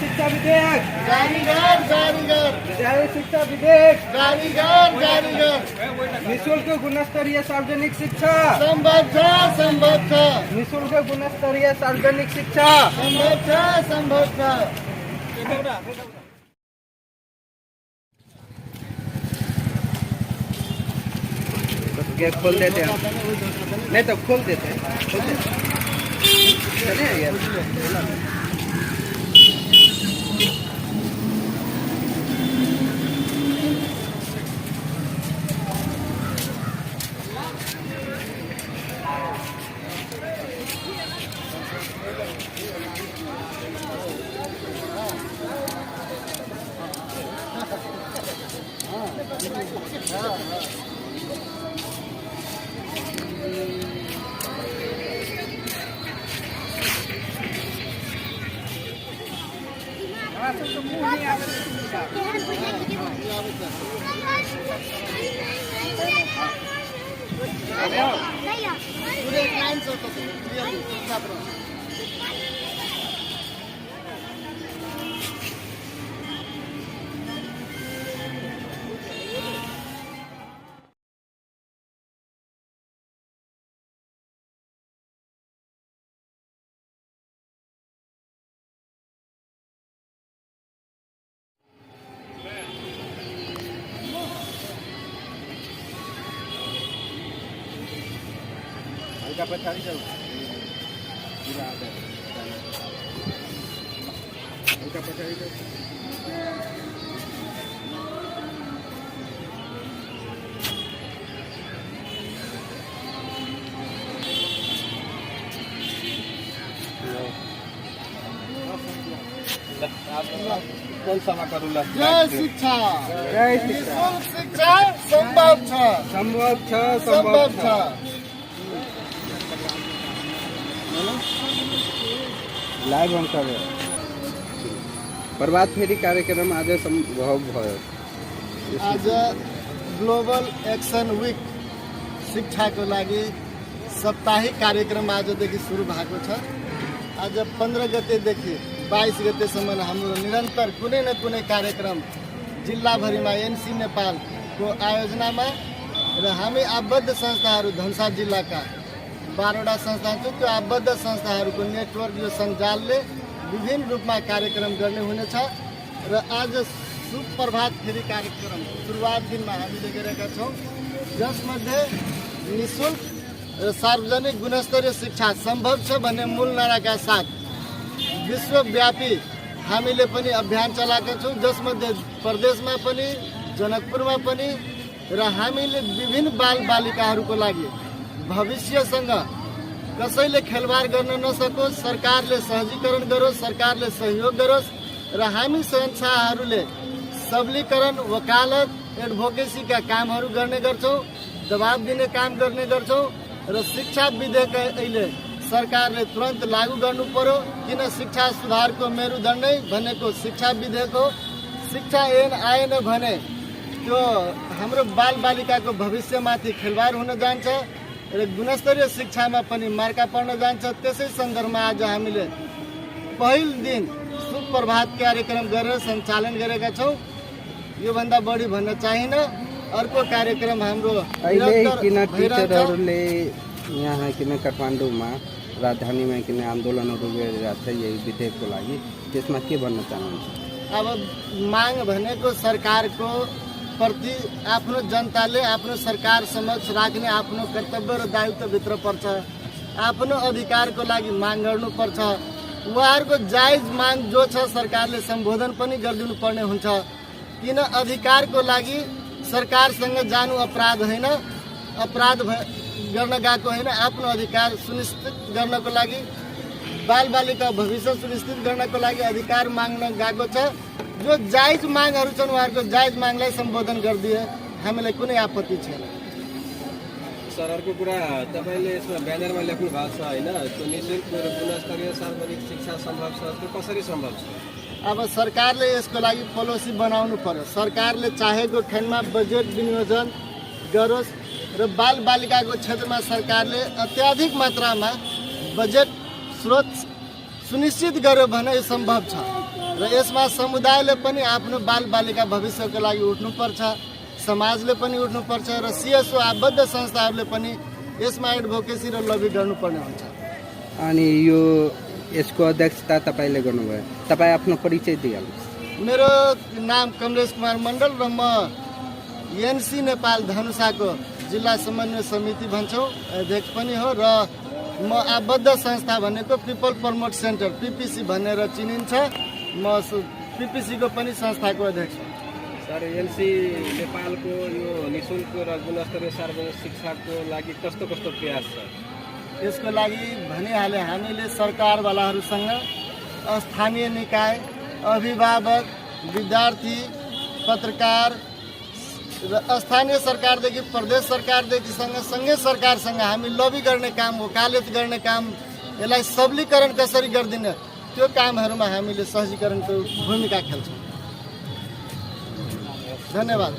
शिक्षा विधेयक जारी कर विद्यालय शिक्षा विधेयक जारी कर निःशुल्क गुणस्तरीय सार्वजनिक शिक्षा संभव छ निःशुल्क गुणस्तरीय सार्वजनिक शिक्षा संभव छ गेट खोल देते हैं, नहीं तो खोल देते हैं, चले यार। हल्का पछाड़ी चल हल्का पछाड़ी चल कौन सभा करूला जय शिक्षा शिक्षा संभव छ लाइव हम कर प्रभात फेरी कार्यक्रम आज संभव भयो। आज ग्लोबल एक्सन वीक शिक्षाको लागि साप्ताहिक कार्यक्रम आजदेखि सुरु भएको छ। आज 15 गतेदेखि 22 गतेसम्म हाम्रो निरन्तर कुनै न कुनै कार्यक्रम जिल्लाभरिमा एनसी नेपालको आयोजनामा र हामी आबद्ध संस्थाहरू धनुषा जिल्लाका 12वटा संस्था छ। त्यो आबद्ध संस्थाहरूको नेटवर्क यो सञ्जालले विभिन्न रूपमा कार्यक्रम गर्ने हुनेछ र आज सुप्रभात फेरी कार्यक्रम सुरुवात दिनमा हामीले गरेका छौँ, जसमध्ये निःशुल्क र सार्वजनिक गुणस्तरीय शिक्षा सम्भव छ भन्ने मूल नाराका साथ विश्वव्यापी हामीले पनि अभियान चलाएका छौँ, जसमध्ये प्रदेशमा पनि जनकपुरमा पनि र हामीले विभिन्न बालबालिकाहरूको लागि भविष्यसँग कसैले खेलवाड गर्न नसकोस्, सरकारले सहजीकरण गरोस्, सरकारले सहयोग गरोस् र हामी संस्थाहरूले सबलीकरण, वकालत, एडभोकेसीका कामहरू गर्ने गर्छौँ, दबाब दिने काम गर्ने गर्छौँ र शिक्षा विधेयक अहिले सरकारले तुरन्त लागू गर्नु पर्यो। किन शिक्षा सुधारको मेरुदण्डै भनेको शिक्षा विधेयक हो। शिक्षा ऐन आएन भने त्यो हाम्रो बालबालिकाको भविष्यमाथि खेलवाड हुन जान्छ र गुणस्तरीय शिक्षामा पनि मार्का पर्न जान्छ। त्यसै सन्दर्भमा आज हामीले पहिलो दिन सुप्रभात कार्यक्रम गरेर सञ्चालन गरेका छौँ। योभन्दा बढी भन्न चाहिन। अर्को कार्यक्रम हाम्रो किन टिचरहरूले यहाँ किन काठमाडौँमा राजधानीमा किन आन्दोलनहरू गरिरहेको छ यही विधेयकको लागि, त्यसमा के भन्न चाहनुहुन्छ? अब माग भनेको सरकारको प्रति आफ्नो जनताले आफ्नो सरकार समक्ष राख्ने आफ्नो कर्तव्य र दायित्वभित्र पर्छ। आफ्नो अधिकारको लागि माग गर्नुपर्छ। उहाँहरूको जायज माग जो छ सरकारले सम्बोधन पनि गरिदिनु पर्ने हुन्छ। किन अधिकारको लागि सरकारसँग जानु अपराध होइन, अपराध गर्न गएको होइन। आफ्नो अधिकार सुनिश्चित गर्नको लागि, बालबालिका भविष्य सुनिश्चित गर्नको लागि अधिकार माग्न गएको छ। जो जायज मागहरू छन् उहाँहरूको जायज मागलाई सम्बोधन गरिदिए हामीलाई कुनै आपत्ति छैन। सर, अर्को कुरा तपाईँले यसमा ब्यानरमा लेख्नु भएको छ होइन, त्यो निःशुल्क र गुणस्तरीय सार्वजनिक शिक्षा सम्भव छ, त्यो कसरी सम्भव छ? अब सरकारले यसको लागि पोलिसी बनाउनु पर्यो। सरकारले चाहेको ठाउँमा बजेट विनियोजन गरोस् र बालबालिकाको क्षेत्रमा सरकारले अत्याधिक मात्रामा बजेट स्रोत सुनिश्चित गर्यो भने यो सम्भव छ र र यसमा समुदायले पनि आफ्नो बालबालिका भविष्यको लागि उठ्नुपर्छ, समाजले पनि उठ्नुपर्छ र सिएसओ आबद्ध संस्थाहरूले पनि यसमा एडभोकेसी र लबी गर्नुपर्ने हुन्छ। अनि यो यसको अध्यक्षता तपाईँले गर्नुभयो, तपाईँ आफ्नो परिचय दिइहाल्नुहोस्। मेरो नाम कमलेश कुमार मण्डल र म एनसी नेपाल धनुषाको जिल्ला समन्वय समिति भन्छौँ अध्यक्ष पनि हो र म आबद्ध संस्था भनेको पिपल प्रमोट सेन्टर पिपिसी भनेर चिनिन्छ, म पिपिसीको पनि संस्थाको अध्यक्ष हुँ। सर, एनसी नेपालको यो निःशुल्क र गुणस्तरीय सार्वजनिक शिक्षाको लागि कस्तो कस्तो प्रयास छ? यसको लागि भनिहाले हामीले सरकारवालाहरूसँग स्थानीय निकाय, अभिभावक, विद्यार्थी, पत्रकार र स्थानीय सरकारदेखि प्रदेश सरकारदेखि सँगै सरकारसँग हामी लबी गर्ने काम, वकालत गर्ने काम, यसलाई सबलीकरण कसरी गरिदिने त्यो कामहरूमा हामीले सहजीकरणको भूमिका खेल्छौँ। धन्यवाद।